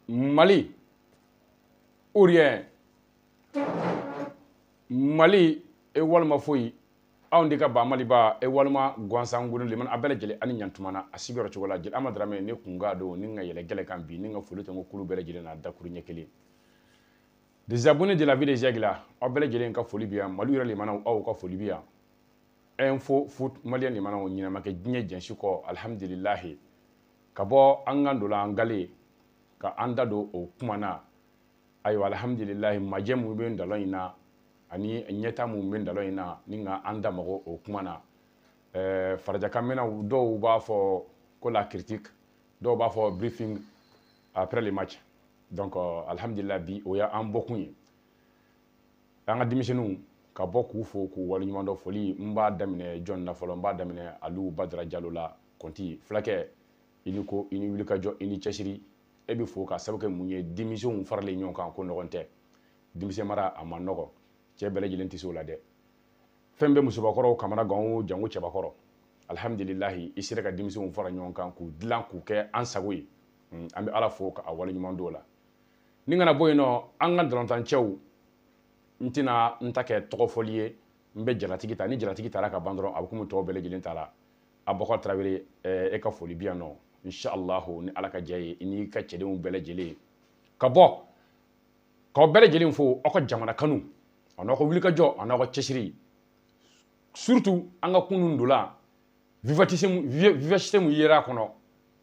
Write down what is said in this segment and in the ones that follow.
Mali ou rien, Mali e walima foyi, anw de ka ba Maliba e walima gansan ngolo limana a bɛɛ lajɛlen ani ɲantumana a sigiyɔrɔ cogo la. Jeli Amadu Dramɛ ne kun ka don ni ka yɛlɛ gɛlɛ kan bi ni ka foli tɛ n ko kulu bɛɛ lajɛlen na dakuru ɲɛ kelen. Des abonnés de la vie des aigles, aw bɛɛ lajɛlen ka foli bi yan. Mali yɛrɛ limanaw, aw ka foli bi yan. Info Foot Malien limanaw, ɲinɛ kɛ diɲɛ jɛnsi kɔ, alhamdulilahi, ka bɔ an ka ndola an gale ka an da don o kuma na. Ayiwa, alhamdulilahi, majɛ mun bɛ ndalɔ in na ani ɲɛta mun bɛ ndalɔ in na ni ka an da mago o kuma na. Farajɛkanmɛnnaw dɔw b'a fɔ ko la critique, dɔw b'a fɔ briefing après le match. Donc alhamdulilah, bi o y'an bɔkun ye. An ka denmisɛnninw ka bɔ k'u fo k'u waleɲuman dɔn. Foli n b'a daminɛ jɔn na fɔlɔ? N b'a daminɛ Aliou Badara Jalo la. Kɔnti fulakɛ, i ni ko, i ni wulikajɔ, i ni cɛsiri. E bɛ fo ka sababu kɛ mun ye? Denmisɛnw faralen ɲɔgɔn kan ko ɲɔgɔn tɛ. Denmisɛn mara a ma nɔgɔ, cɛ bɛɛ lajɛlen tɛ se o la dɛ. Fɛn bɛ musobakɔrɔw kamana gan o, jango cɛbakɔrɔ. Alhamdulilahi, i sera ka denmisɛnw fara ɲɔgɔn kan k'u dilan k'u kɛ an sago ye. An bɛ Ala fo k'a waleɲuman dɔw la. Ni kana bɔ yen nɔ, an ka balontancɛw, n tɛna n ta kɛ tɔgɔfɔli ye. N bɛ jalatigi ta. Ni jalatigi taara ka ban dɔrɔn, a bɛ komi tɔw bɛɛ lajɛlen ta la. Abubakar Tarawele, e ka foli bi yan nɔ. Inshallah, ni Ala ka jɛ ye, i n'i ka cɛdenw bɛɛ lajɛlen ka bɔ k'aw bɛɛ lajɛlen fo aw ka jamana kanu a n'aw ka wulikajɔ a n'aw ka cɛsiri, surtout an ka kunun ndola vivacité mun yera a kɔnɔ.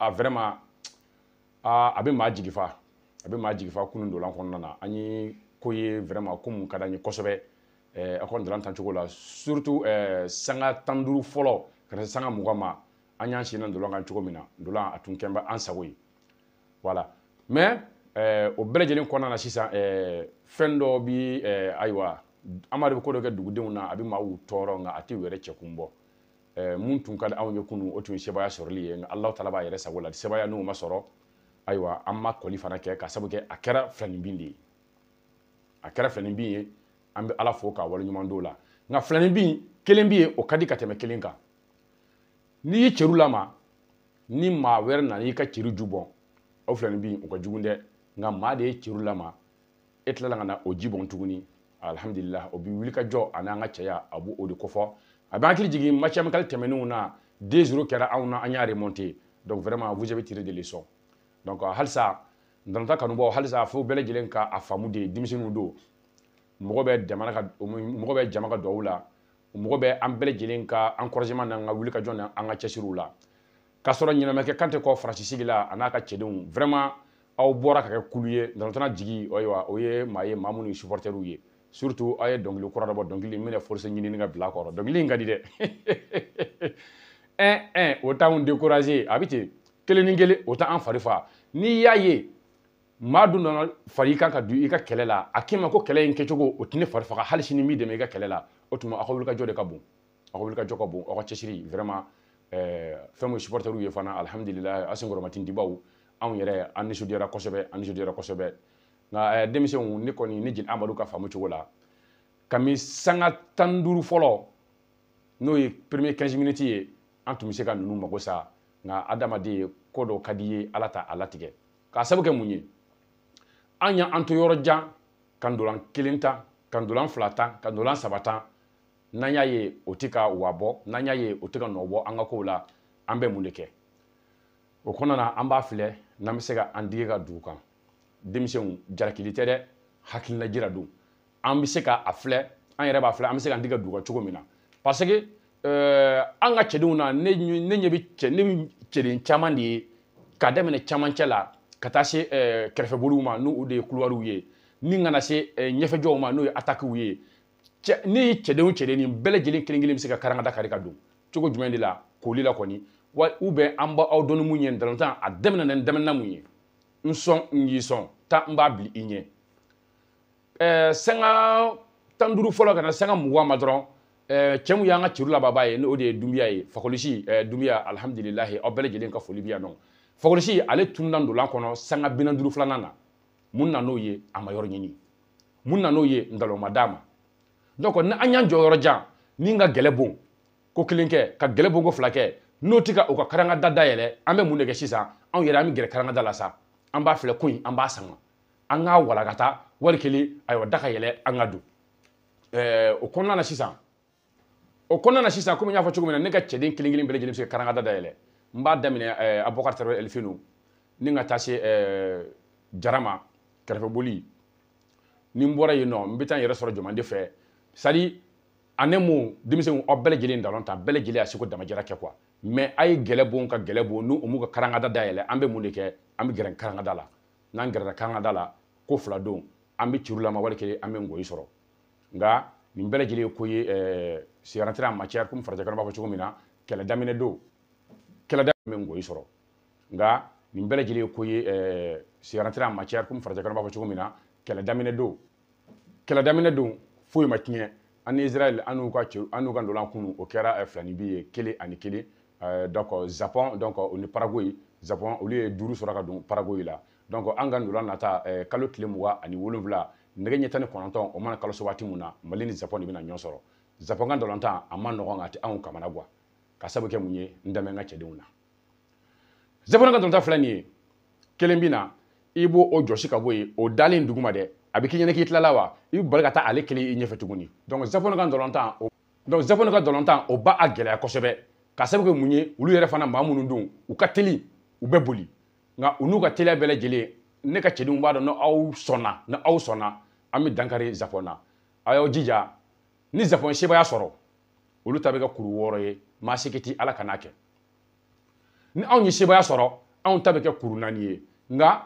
A vraiment, a bɛ maa jigi fa, a bɛ maa jigi fa. Kunun ndola kɔnɔna na, an ye ko ye vraiment ko mun ka d'an ye kosɛbɛ aw ka ndolan tan cogo la, surtout sanga 15 fɔlɔ ka na se sanga 20 ma. An y'an sen na ndolan kan cogo min na, ndolan a tun kɛn bɛ an sago ye. Voilà, mais o bɛɛ lajɛlen kɔnɔna na sisan, fɛn dɔ bi, ayiwa, Amadu bɛ ko dɔ kɛ dugudenw na, a bɛ maaw tɔɔrɔ, nka a tɛ u yɛrɛ cɛkun bɔ. Mun tun ka di anw ye kunun, o tun ye sebaaya sɔrɔli ye, nka Alahu taala b'a yɛrɛ sago la. Sebaaya n'o ma sɔrɔ, ayiwa, an ma kɔli fana kɛ ka sababu kɛ a kɛra filaninbin de ye, a kɛra filaninbin ye. An bɛ Ala fo k'a waleɲuman dɔw la. Nka filaninbin kelen bɛ yen, o ka di ka tɛmɛ kelen kan. N'i ye cɛru lama, ni maa wɛrɛ nana i ka cɛru ju bɔn, o filaninbin o ka jugu dɛ. Nka maa de ye cɛru lama, e tilala ka na o ji bɔn tuguni. Alhamdulillah, o bi wuli ka jɔ ani an ka cɛya, a b'o de kofɔ. A bɛ hakili jigin match amical tɛmɛnenw na, 2-0 kɛra anw na, an y'a remonté. Donc vraiment, vous avez tiré des leçons. Donc halisa ntalontan kanubaw, halisa fo bɛɛ lajɛlen ka a faamu de, denmisɛnninw don. Mɔgɔ bɛ jamana ka, mɔgɔ bɛ jama ka duwawu la, mɔgɔ bɛ an bɛɛ lajɛlen ka encouragement n'an ka wuli ka jɔ n'an ka cɛsiriw la. K'a sɔrɔ ɲɛnamɛ Kante kɔ Faransi sigi la, a n'a ka cɛdenw, vraiment aw bɔra ka kɛ kulu ye. Ntalontanna jigi, ayiwa, o ye maa ye, maa minnu ye supporteriw ye. Surtout aw ye dɔnkili kura dɔ bɔ, dɔnkili min bɛna force ɲinini ka bila a kɔrɔ. Dɔnkili in ka di dɛ. Un un, o t'anw décourager. A bɛ ten, kelen ni kelen, o t'an fari fa. N'i y'a ye maa dun nana fari kan ka don i ka kɛlɛ la, a k'i ma ko kɛlɛ in kɛcogo o tɛ ne fari faga, hali sini n b'i dɛmɛ i ka kɛlɛ la. O tuma aw ka wulikajɔ de ka bon, aw ka wulikajɔ ka bon, aw ka cɛsiri vraiment. Fɛn min supporteriw ye fana, alhamdulilayi, aw senkɔrɔmatindibaw, anw yɛrɛ an nisɔndiyara kosɛbɛ, an nisɔndiyara kosɛbɛ. Nka denmisɛnw, ne kɔni ne Jeli Amadu ka faamu cogo la, kami sanga 15 fɔlɔ, n'o ye premier 15 minutes ye, an tun bɛ se ka ninnu mago sa. Nka adamaden ko dɔ ka di ye, Ala ta a latigɛ. K'a sababu kɛ mun ye? An y'an to yɔrɔ jan ka ndolan kelen tan, ka ndolan fila tan, ka ndolan saba tan. N'an y'a ye o tɛ ka wa bɔ, n'an y'a ye o tɛ ka nɔ bɔ an ka kow la, an bɛ mun de kɛ o kɔnɔna na? An b'a filɛ n'an bɛ se ka an digi ka dugu kan. Denmisɛnw, jalakili tɛ dɛ, hakilina jira don. An bɛ se ka a filɛ, an yɛrɛ b'a filɛ, an bɛ se k'an digi ka dugu kan cogo min na, parce que an ka cɛdenw na, ne ɲɛ bɛ cɛ, ne bɛ cɛden caman de ye, k'a daminɛ camancɛ la ka taa se kɛrɛfɛboliw ma, n'o de ye couloirw ye, ni kana se ɲɛfɛjɔw ma, n'o ye attaquew ye. Ne ye cɛden o cɛden, nin bɛɛ lajɛlen kelen kelen bɛ se ka karangada kari ka don cogo jumɛn de la koli la kɔni wa? Ou bien an b'aw dɔn ni mun ye? Ntalontan a daminɛ na, daminɛ mun ye? N sɔn, n y'i sɔn ta, n b'a bila i ɲɛ. Sanga 15 fɔlɔ ka na sanga 20 ma dɔrɔn, cɛ mun y'an ka cɛru lababa ye, n'o de ye Dunbiya ye, Fakɔlisi Dunbiya, alhamdulilahi, aw bɛɛ lajɛlen ka foli bi yan nɔ. Fakɔlisi, ale tununa ndolan kɔnɔ sanga 45 filanan na. Mun na n'o ye? A ma yɔrɔ ɲini. Mun na n'o ye? Nkalon ma d'a ma. Donc ni an y'an jɔ yɔrɔ jan ni ka gɛlɛ bon ko kelen kɛ, ka gɛlɛ bon ko fila kɛ, n'o tɛ ka o ka karangada dayɛlɛ, an bɛ mun de kɛ sisan? Anw yɛrɛ an bɛ gɛrɛ karangada la sa, An b'a filɛ ko in, an b'a sama, an k'a walakata wali kelen, ayiwa, da ka yɛlɛ, an ka don o kɔnɔna na sisan. O kɔnɔna na sisan, komi n y'a fɔ cogo min na, ne ka cɛden kelen kelen bɛɛ lajɛlen bɛ se ka karangada dayɛlɛ. N b'a daminɛ Abubakar Tarawele Elfinu ni ka taa se Jara ma kɛrɛfɛboli. Ni n bɔra yen nɔ, n bɛ taa n yɛrɛ sɔrɔ Jɔmande fɛ. C'est à dire, en un mot, denmisɛnw, aw bɛɛ lajɛlen dalon ta, bɛɛ lajɛlen y'a seko damajira kɛ quoi. Mais a ye gɛlɛ bon ka gɛlɛ bon, n'u m'u ka karangada dayɛlɛ, an bɛ mun de kɛ? An bɛ gɛrɛ karangada la. N'an gɛrɛla karangada la, ko fila don, an bɛ ciru lama wali kelen, an bɛ ngɔyi sɔrɔ. Nka nin bɛɛ lajɛlen ye ko ye, c'est rentré en matière, komi farajɛkan b'a fɔ cogo min na, kɛlɛ daminɛ don, kɛlɛ daminɛ bɛ ngɔyi sɔrɔ. Nka nin bɛɛ lajɛlen ye ko ye, c'est rentré en matière, komi farajɛkan b'a fɔ cogo min na, kɛlɛ daminɛ don, kɛlɛ daminɛ don, foyi ma tiɲɛ. An ni Israël, an n'u ka cɛ, an n'u ka ndolan kunu, o kɛra filani bi ye, 1-1. Donc Japon, donc o ni Paraguay, Japon olu ye 5 sɔrɔ ka don Paraguay la. Donc an ka ndolan nata, kalo tile 27, nɛgɛ ɲɛ 19, o mana kalo sɔrɔ waati mun na, Mali ni Japon de bɛna ɲɔgɔn sɔrɔ. Japon ka ndolantan a ma nɔgɔn, a tɛ anw kamana guwa, ka sabu kɛ mun ye? N dɛmɛ n ka cɛdenw na. Japon ka ndolantan filɛ nin ye, kelen bi na, i b'o o jɔsi ka bɔ yen, o dalen duguma dɛ, a bɛ k'i ɲɛna k'i tilala wa, i bɛ bali ka taa ale kelen i ɲɛfɛ tuguni. Donc Japon ka ndolantan o, donc Japon ka ndolantan o ba a gɛlɛya kosɛbɛ, ka sabu kɛ mun ye? Olu yɛrɛ fana, maa minnu don, u ka teli, u bɛ boli. Nka u n'u ka teliya bɛɛ lajɛlen, ne ka cɛdenw b'a dɔn, n'aw sɔnna, ni aw sɔnna, an bɛ dankari Japon na. A y'aw jija, ni Japon sebaaya sɔrɔ, olu ta bɛ kɛ kuru 6 ye. Maa se ti Ala kan'a kɛ. Ni anw ye sebaaya sɔrɔ, anw ta bɛ kɛ kuru 4 ye. Nka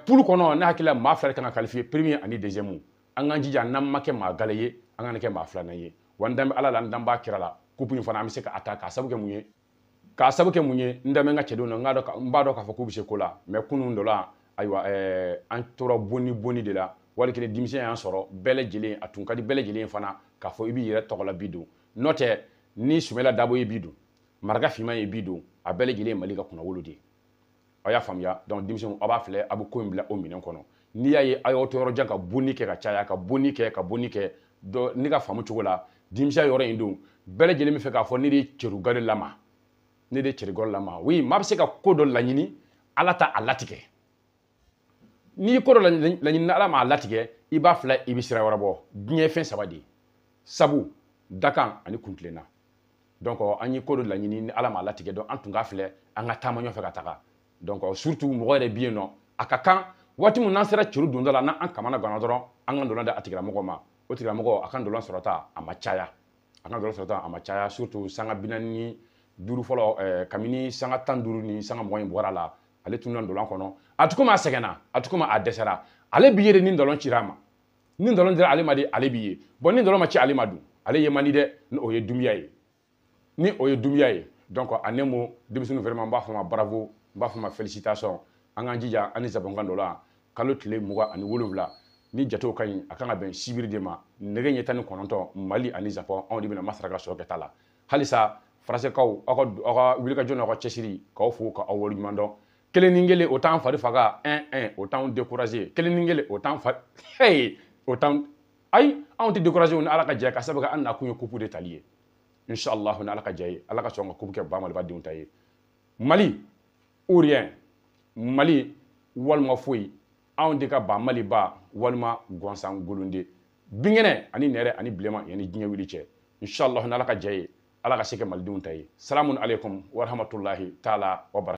poule kɔnɔ, ne hakili la, maa 2 de kan ka qualifier, premier ani deuxième. An k'an jija, n'an ma kɛ maa gale ye, an kana kɛ maa filanan ye. Wa n dan bɛ Ala la, n dan b'a kira la, coupe in fana an bɛ se ka ta. K'a sabu kɛ mun ye? K'a sabu kɛ mun ye? N dan bɛ n ka cɛdenw na, n b'a dɔn k'a fɔ k'u bɛ se ko la. Mais kunun dɔ la, ayiwa, an tora bonni bonni de la. Wali kelen denmisɛn y'an sɔrɔ bɛɛ lajɛlen, a tun ka di bɛɛ lajɛlen fana k'a fɔ i b'i yɛrɛ tɔgɔ la bi don. N'o tɛ, ni Sumala Dabo ye bi don, Maraka Finman ye bi don, a bɛɛ lajɛlen ye Mali ka kunnawolo de ye. Aw y'a faamuya? Donc denmisɛnw, aw b'a filɛ, a bɛ ko in bila o minɛn kɔnɔ. N'i y'a ye aw y'aw to yɔrɔ jan ka bonni kɛ ka caya, ka bonni kɛ, ka bonni kɛ dɔ, ne ka faamu cogo la, denmisɛnya yɔrɔ in don, bɛɛ lajɛlen bɛ fɛ k'a fɔ ne de ye cɛrugare lama, ne de ye cɛrugare lama. Oui, maa bɛ se ka ko dɔ laɲini, Ala ta a latigɛ. N'i ye ko dɔ laɲini, ni Ala m'a latigɛ, i b'a filɛ, i bɛ sira wɛrɛ bɔ. Diɲɛ ye fɛn 3 de ye: sabu, dakan ani kuntilenna. Donc an ye ko dɔ laɲini, ni Ala m'a latigɛ, donc an tun k'a filɛ, an ka taama ɲɔgɔn fɛ ka taga. Donc surtout mɔgɔ yɛrɛ bɛ yen nɔ, a ka kan waati min n'an sera cɛru donda la, n'an kamana ganna dɔrɔn, an ka ndolan da a tigilamɔgɔ ma. O tigilamɔgɔ, a ka ndolan sɔrɔta a ma caya, a ka ndolan sɔrɔta a ma caya, surtout sanga 45 fɔlɔ, kabini sanga 15 ni sanga 20 in bɔra la, ale tununa ndolan kɔnɔ. A tɛ komi a sɛgɛnna, a tɛ komi a dɛsɛra, ale b'i ye de. Ni ndolan cira a ma, ni ndolan dira ale ma de, ale b'i ye. Bon, ni ndolan ma ci ale ma dun, ale ye man di dɛ. Ni o ye Dunbiya ye, ni o ye Dunbiya ye. Donc en un mot, denmisɛnninw, vraiment, n b'a fɔ ma bravo, n b'a fɔ ma félicitation. An k'an jija, an ni Japon kan dɔ la, kalo tile 27, ni jatew ka ɲi, a kan ka bɛn sibiri de ma, nɛgɛ ɲɛ 19, Mali ani Japon, anw de bɛna masara ka sɔrɔ kɛ ta la. Halisa farasɛkaw, aw ka wulikajɔ n'aw ka cɛsiri, k'aw fo k'aw waleɲuman dɔn. 1-1, o t'an fari faga. 1-1, o t'anw décourager. 1-1, o t'an fari, hey, o t'anw, ayi, anw tɛ décourager ni Ala ka jɛ, ka sabu kɛ an nakun ye coupe de tali ye, inshallah. Ni Ala ka jɛ ye, Ala ka sɔn ka coupe kɛ ba Maliba denw ta ye. Mali ou rien, Mali walima foyi, anw de ka ba Maliba walima gansan golonde, binkɛnɛ ani nɛrɛ ani bilenman, yanni diɲɛ wuli cɛ, inshallah. Ni Ala ka jɛ ye, Ala ka se kɛ malidenw ta ye. Salamun aleykum wa rahmatulahi taala wa barakatuh.